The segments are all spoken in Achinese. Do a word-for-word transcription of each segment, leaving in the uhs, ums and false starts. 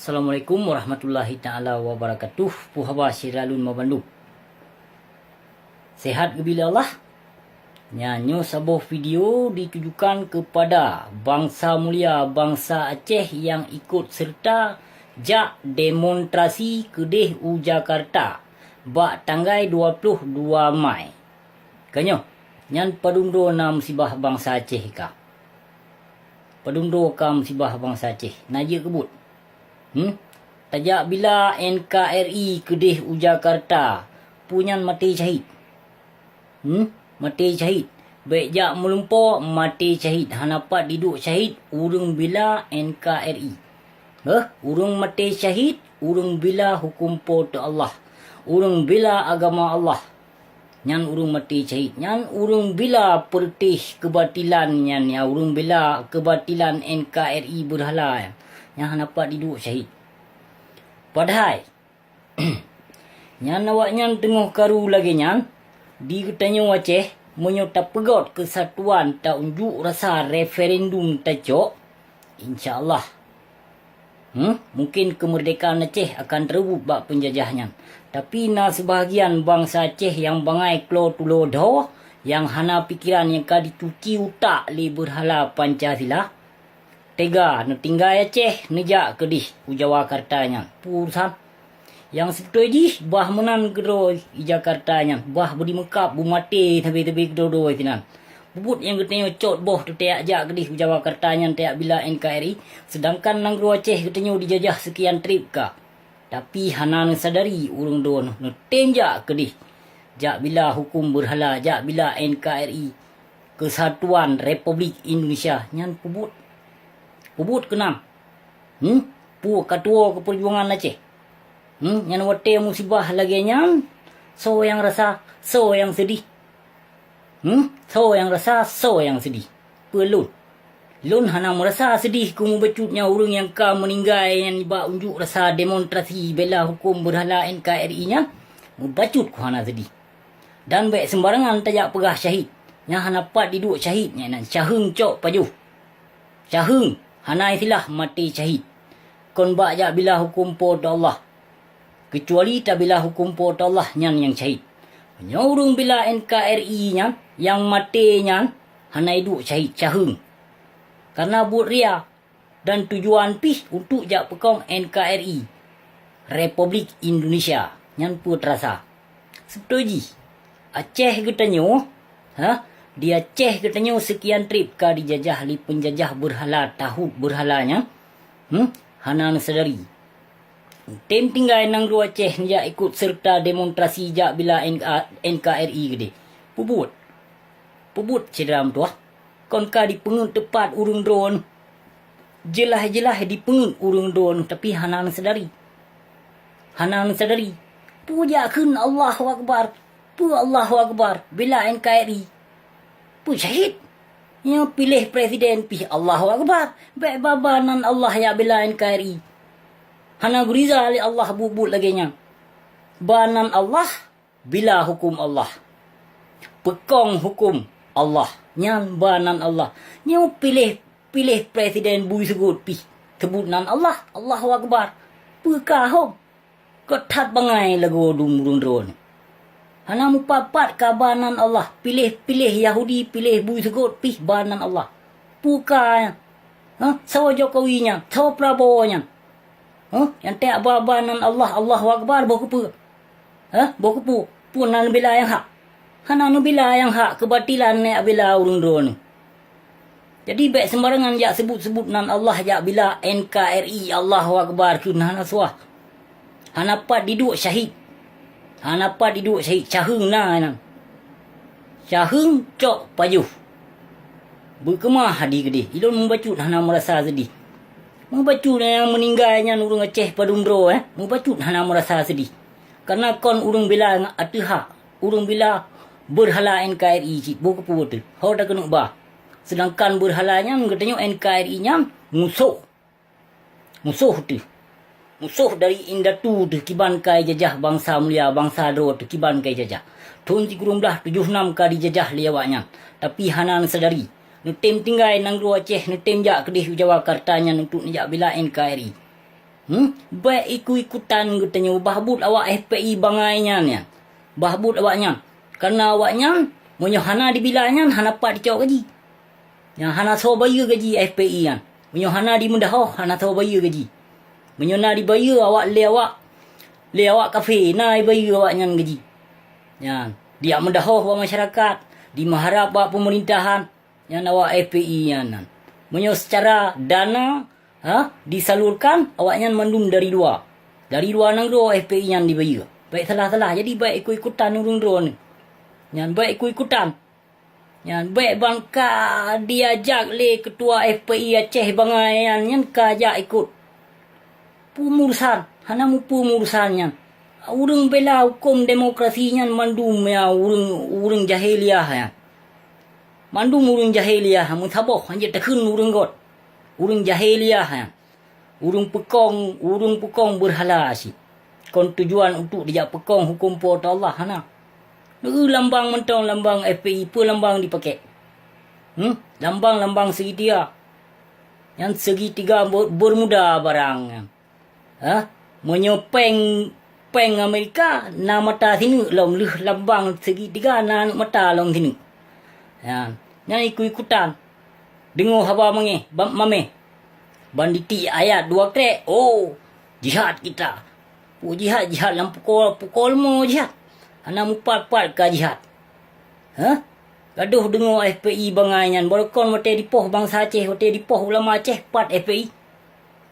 Assalamualaikum warahmatullahi taala wabarakatuh. Peue haba syedara lôn banmandum? Sehat geubri lé Allah? Nyan nyoe saboh video ditujukan kepada bansa mulia bansa Aceh nyang ikut serta jak demonstrasi keudeh u Jakarta bak tanggai dua ploh dua Mai. Ka nyoe, nyan padum droe na musibah bansa Aceh ka. Padum droe ka musibah bansa Aceh, na jeuet keu buet. Hmm? Tajak bila N K R I keudeh u Jakarta, peue nyan maté syahid. Hmm? Maté syahid. Bék jak meulumpoe, maté syahid. Hana pat diduek syahid ureuëng bila N K R I. Heh, ureuëng maté syahid, ureuëng bila huköm Po teu Allah. Ureuëng bila agama Allah. Nyan ureuëng maté syahid. Nyan ureuëng bila peureutéh keubatilan nyan, ya, ureuëng bila keubatilan N K R I beurhala nyan. Nyan hana pat diduek syahid. Padahai, nyan awaknyan teungoh karu lagée nyan, di geutanyoe Aceh, meunyoe tapeugét keusatuan taunjuk rasa referendum tacok, insya Allah, hmm, mungken keumeurdekaan Aceh akan teureubot bak peunjajah nyan. Tapi na seubahagian bansa Aceh nyang bangai klo tulo dho, nyang hana pikeran nyang ka dicuci utak lé beurhala Pancasila, teuga neutinggai Aceh neujak keudeh u Jawakarta nyan. Peue urusan? Nyang seubeutôi jih bah meunan keudroe i Jakarta nyan, bah beudimeukab beumaté sabe-sabe keudroe-droe sinan. Bubuet nyang geutanyoe cot boh teutajak jak keudeh u Jawakarta nyan tajak bila N K R I, seudangkan nanggroe Aceh geutanyoe dijajah seukian treb ka. Tapi hana neusadari ureuëng droeneuh neutem jak keudeh. Jak bila huköm beurhala, jak bila N K R I. Keusatuan Republik Indonesia nyan peubuet. Peubuet keunan. Hmm? Peue ka tuwoe keu peujuangan Aceh? Hmm? Nyan watée musibah lagée nyan, soe nyang rasa, soe nyang seudeh? Hmm? Soe nyang rasa, soe nyang seudeh? Peue lôn? Lôn hana meurasa seudeh keu mubacut nyang ureuëng nyang ka meuninggai nyan nibak unjuk rasa demonstrasi bela huköm beurhala N K R I nyan. Mubacut keu hana seudeh. Dan bék seumbarangan tajak peugah syahid. Nyang hana pat diduek syahid nyan nan syaheueng cok pajoh. Syaheueng hana istilah maté syahid. Kon bak jak bila huköm Po teu Allah. Keucuali tabila huköm Po teu Allah nyan nyang syahid. Meunyoe ureuëng bila N K R I nyan nyang maté nyan hana iduek syahid syaheueng. Karena buet ria dan tujuan pih untuk jak peukong N K R I, Republik Indonesia, nyan peue teurasa. Seubeutôi jih, Aceh geutanyoe, ha, di Aceh geutanyoe seukian treb ka dijajah lé peunjajah beurhala tahut beurhala nyan, hmm, hana neusadari. Tem tinggai nanggroe Aceh neujak ikot seureuta demonstrasi jak bila N K R I keudeh. Peubuet. Peubuet syedara meutuwah. Kon ka dipeungeut teupat ureuëng droeneuh. Jeulaih-jeulaih dipeungeut ureuëng droeneuh, tapi hana neusadari. Hana neusadari. Peue jak kheun Allahu Akbar? Peue Allahu Akbar? Bila N K R I. Peue syahid? Nyoe piléh presiden pih Allahu Akbar. Bék ba-ba nan Allah jak bila N K R I. Hana geuriza lé Allah buet-buet lagée nyan. Ba nan Allah, bila huköm Allah. Peukong huköm Allah. Nyan ba nan Allah. Nyoe piléh, piléh presiden bui seugot pih. Seubut nan Allah, Allahu Akbar. Peue ka hom? Ka that bangai lagoe dum ureuëng droeneuh. Hana mupat-pat ka ba nan Allah. Piléh-piléh Yahudi, piléh bui seugot pih ba nan Allah. Peue ka nyan? Ha? Soe Jokowi nyan? Soe Prabowo nyan? Ha? Nyang tajak ba-ba nan Allah, Allahu Akbar, boh keupeue? Ha? Boh keupeue? Peue na neubila nyang hak? Hana neubila nyang hak, keubatilan neujak bila ureuëng droeneuh. Jadi bék seumbarangan jak seubut-seubut nan Allah jak bila N K R I, Allahu Akbar kheun hana suah. Hana pat diduek syahid. Hana pat diduek syahid, syaheueng na nyan. Syaheueng cok pajoh. Beukeumah hadi keudeh, ilôn mubacut hana meurasa seudeh. Mubacut nyang meuninggai nyan ureuëng Aceh padum droe, eh, mubacut hana meurasa seudeh. Karena kon ureuëng bila ateueh hak, ureuëng bila beurhala N K R I cit, boh keupeue teuh, ho takeuneuk ba. Seudangkan beurhala nyan geutanyoe N K R I nyan musoh. Musoh teuh. Musoh dari indatu teuh kiban ka ijajah bansa mulia, bansa droe teuh kiban ka ijajah. Thon sikureueng blah tujoh nam ka dijajah lé awaknyan, tapi hana neusadari. Neutem tinggai nanggroe Aceh, neutem jak keudeh u Jawakarta nyan untuk neujak bila N K R I. Hmm? Bék ikut-ikutan geutanyoe, bah buet awak F P I bangai nyan, nyan. Bah buet awak nyan. Karena awak nyan, meunyoe hana dibila nyan, hana pat dicok gaji. Nyan hana soe bayeue gaji F P I nyan. Meunyoe hana dimeudahoh, hana soe bayeue gaji. Meunyoe na dibayeue awak lé awak, lé awak kafé, na ibayeue awak nyan gaji. Nyan, diak meudahoh bak masyarakat, dimeuharab bak peumeurintahan, nyan awak F P I nyan. Meunyoe seucara dana, ha, disalurkan, awak nyan mandum dari luwa. Dari luwa nanggroe F P I nyan dibayeue. Bék salah-salah, jadi bék ikut-ikutan ureuëng droeneuh. Nyan bék ikut-ikutan. Nyan bék ban ka diajak lé keutua F P I Aceh bangai nyan, nyan ka jak ikot. Peue urusan, hana mupeue urusan nyan. Ureuëng bela huköm demokrasi nyan mandum ya ureuëng, ureuëng jahiliah nyan. Mandum ureuëng jahiliah, meusaboh hanjeuet takheun ureuëng göt. Ureuëng jahiliah nyan. Ureuëng peukong, ureuëng peukong beurhala cit. Kon tujuan untuk dijak peukong huköm Po teu Allah, hana. Neu lambang mantong, lambang F P I, peue lambang dipakai? Hmm? Lambang-lambang segitiga. Nyan segitiga ber-, Bermuda barang nyan. Ha? Meunyoe péng, péng Amerika, na mata sineuk lom, lheueh lambang segitiga na aneuk mata lom sineuk. Nyan, nyan ikut-ikutan. Deungoe haba mangéh, ba-, mameh. Ban ditiek ayat dua krek, oh, jihad kita. Peue jihad, jihad lam pukul, pukul lima jihad. Hana mupat-pat ka jihad. Hah? Gadoh deungoe F P I bangai nyan, barokon watée dipoh bansa Aceh, watée dipoh ulama Aceh, pat F P I.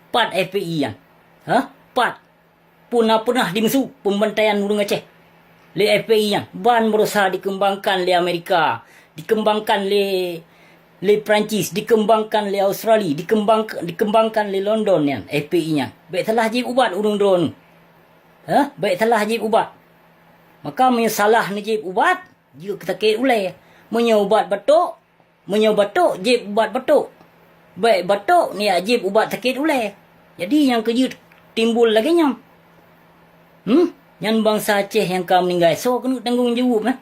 Pat F P I nyan. Hah? Pat. Pun na peunah dimeusu pembantaian ureuëng Aceh lé F P I nyan, ban berusaha dikembangkan lé Amerika, dikembangkan lé, lé Perancis, dikembangkan lé Australia, dikembang-, dikembangkan lé London nyan, F P I nyan. Bék salah jieb ubat ureuëng droeneuh. Hah? Bék salah jieb ubat. Maka meunyoe salah neujieb ubat, jeuet sakét ulée. Meunyoe ubat batuk, Meunyoe batuk, jieb ubat batuk. Bék batuk, neujak jieb ubat sakét ulée. Jadi nyang keujeuet timbul lagée nyan. Hmm? Nyan bansa Aceh nyang ka meuninggai, soe keuneuk tanggong jaweueb, eh?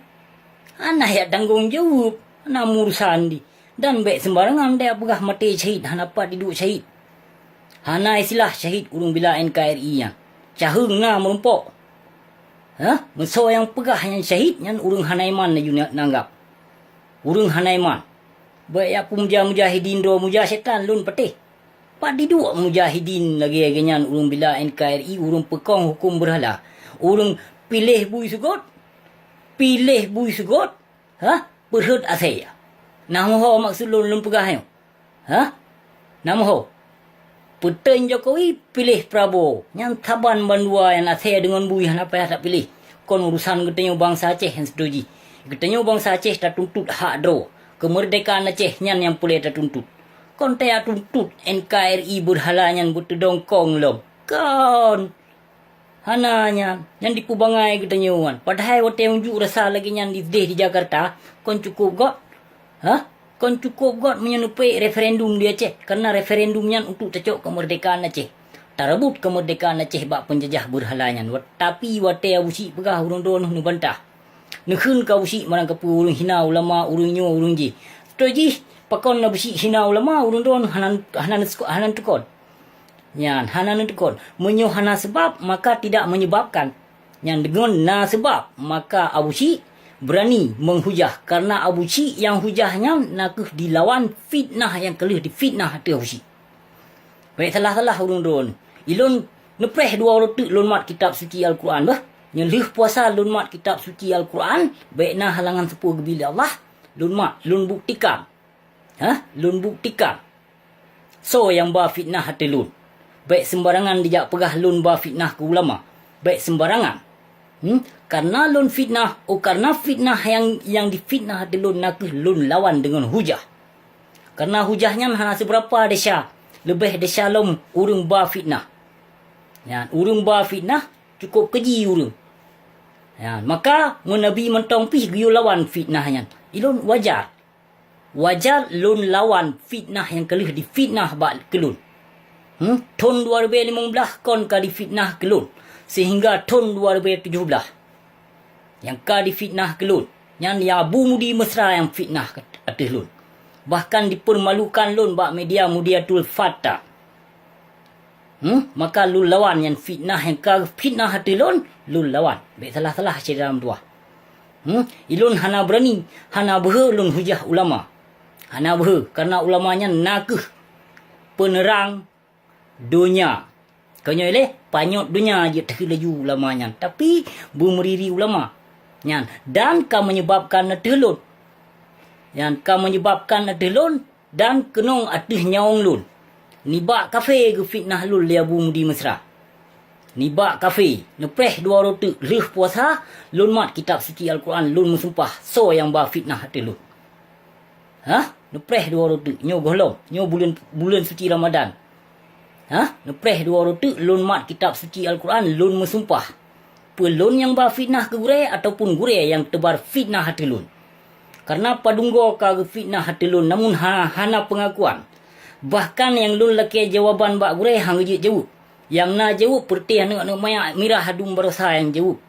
Hana jak tanggong jaweueb, hana murusan di. Dan bék seumbarangan deuh peugah maté syahid, hana pat diduek syahid. Hana istilah syahid ureuëng bila N K R I nyan. Caheueng na meurumpok. Hah? Meusoe nyang peugah nyan syahid, nyan ureuëng hana iman laju na-, nanggab. Ureuëng hana iman. Bék jak peumuja mujahidin droe, muja syaitan lôn patéh. Pat diduek mujahidin lagée-lagée nyan ureuëng bila N K R I, ureuëng peukong huköm beurhala. Ureuëng piléh bui seugot, piléh bui seugot, hah? Peurhot asée. Na meuho maksud lôn, lôn peugah nyoe? Hah? Na meuho? Peuteun Jokowi piléh Prabowo, nyan saban bandua nyan asée deungon bui hana payah tapiléh. Kon urusan geutanyoe bansa Aceh nyang sidroe jih. Geutanyoe bansa Aceh tatuntut hak droe. Keumeurdekaan Aceh nyan nyang peureulée tatuntut. Kon tajak tuntut N K R I beurhala nyan beuteudong kong lom. Kon! Hana nyan, nyan dipeubangai geutanyoe nyan. Padahai watée unjuk rasa lagée nyan disideh di Jakarta, kon cukôp göt? Hah? Kon cukôp göt meunyoe neupeuék referendum di Aceh? Karena referendum nyan untuk tacok keumeurdekaan Aceh. Tareubot keumeurdekaan Aceh bak peunjajah beurhala nyan. Wat-, tapi watée Abu Syik peugah, ureuëng droeneuh neubantah. Neukheun keu Abu Syik, barang kapeue ureuëng hina ulama, ureuëng nyoe, ureuëng jih. Beutôi jih, pakon Abu Syik hina ulama, ureuëng droeneuh hana, hana, hana neutukon. Nyan hana neutukon. Meunyoe hana seubab, maka tidak menyebabkan. Nyan deungon na seubab, maka Abu Syik beurani meuhujah. Karena Abu Syik nyang hujah nyan na kheueh dilawan fitnah nyang ka lheueh difitnah ateueh Abu Syik. Bék salah-salah ureuëng droeneuh. Ilôn neupreh dua uroe teuk lôn mat kitab suci Al-Quran bah. Nyoe lheueh puasa lôn mat kitab suci Al-Quran, bék na halangan sapeue geubri lé Allah, lôn mat, lôn buktikan. Hah? Lôn buktikan. Soe nyang ba fitnah ateueh lôn? Bék seumbarangan dijak peugah lôn ba fitnah keu ulama. Bék seumbarangan. Hmm? Karena lôn fitnah, oh, karena fitnah nyang, nyang difitnah ateueh lôn na kheueh lôn lawan deungon hujah. Karena hujah nyan hana sibeurapa desya, leubeh desya lom ureuëng ba fitnah. Nyan, ureuëng ba fitnah cukôp keuji ureuëng. Nyan, maka meunyoe Nabi mantong pih geuyue lawan fitnah nyan, ilôn wajar. Wajar lôn lawan fitnah nyang ka lheueh difitnah bak keu lôn. Hmm? Thon dua ribèe limong blaih kon ka difitnah keu lôn, seuhingga thon dua ribèe tujoh blaih nyang ka difitnah keu lôn. Nyan ya Abu Mudi Mesra nyang fitnah ateueh lôn, bahkan dipeurmalukan lôn bak media Mudiatul Fata. Hmm? Maka lôn lawan nyan fitnah nyang ka fitnah ateueh lôn, lôn lawan. Bék salah-salah syedara meutuwah. Hmm? Ilôn hana beurani, hana beuhe lôn hujah ulama. Hana beuhe, kareuna ulama nyan nakeuh peuneurang donya. Keunyoe lé panyöt donya jeuet teuh laju ulama nyan, tapi beumeuriri ulama nyan dan ka menyebabkan ateueh lôn. Nyan ka menyebabkan ateueh lôn dan keunong ateueh nyawöng lôn. Nibak kafé geufitnah lôn lé Abu Mudi Mesra. Nibak kafé, neupreh dua uroe teuk lheueh puasa, lôn mat kitab suci Al-Quran, lôn meusumpah soe nyang ba fitnah ateueh lôn. Hah? Neupreh dua uroe teuk, nyoe gohlom, nyoe buleuen, buleuen suci Ramadan. Hah? Neupreh dua uroe teuk lôn mat kitab suci Al-Quran, lôn meusumpah. Peue lôn nyang ba fitnah keu gurée ataupun gurée nyang teubar fitnah ateueh lôn? Kareuna padum goe ka geufitnah ateueh lôn, namun ha-, hana peungakuan. Bahkan nyang lôn lakée jawaban bak gurée han geujeuet jaweueb. Nyang na jaweueb peureuté aneuëk-aneuëk manyak mirah adum barosa nyang jaweueb.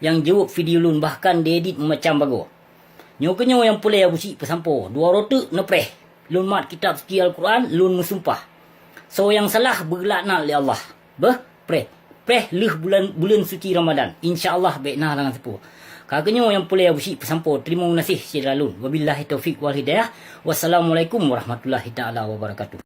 Nyang jaweueb video lôn bahkan diedit meumacam bagoe. Nyoe keunyoe nyang peureulée Abu Syik peusampoe, dua uroe teuk neupreh. Lôn mat kitab suci Al-Quran, lôn meusumpah. Soe nyang salah beugeulaknat lé Allah. Beuh, preh. Preh lheueh bulan, buleuen suci Ramadan. Insya Allah bék na lam sapeue. Ka keunyoe nyang peureulée Abu Syik peusampoe, teurimong geunaséh syedara lôn. Wabillahi taufiq wal hidayah. Wassalamualaikum warahmatullahi taala wabarakatuh.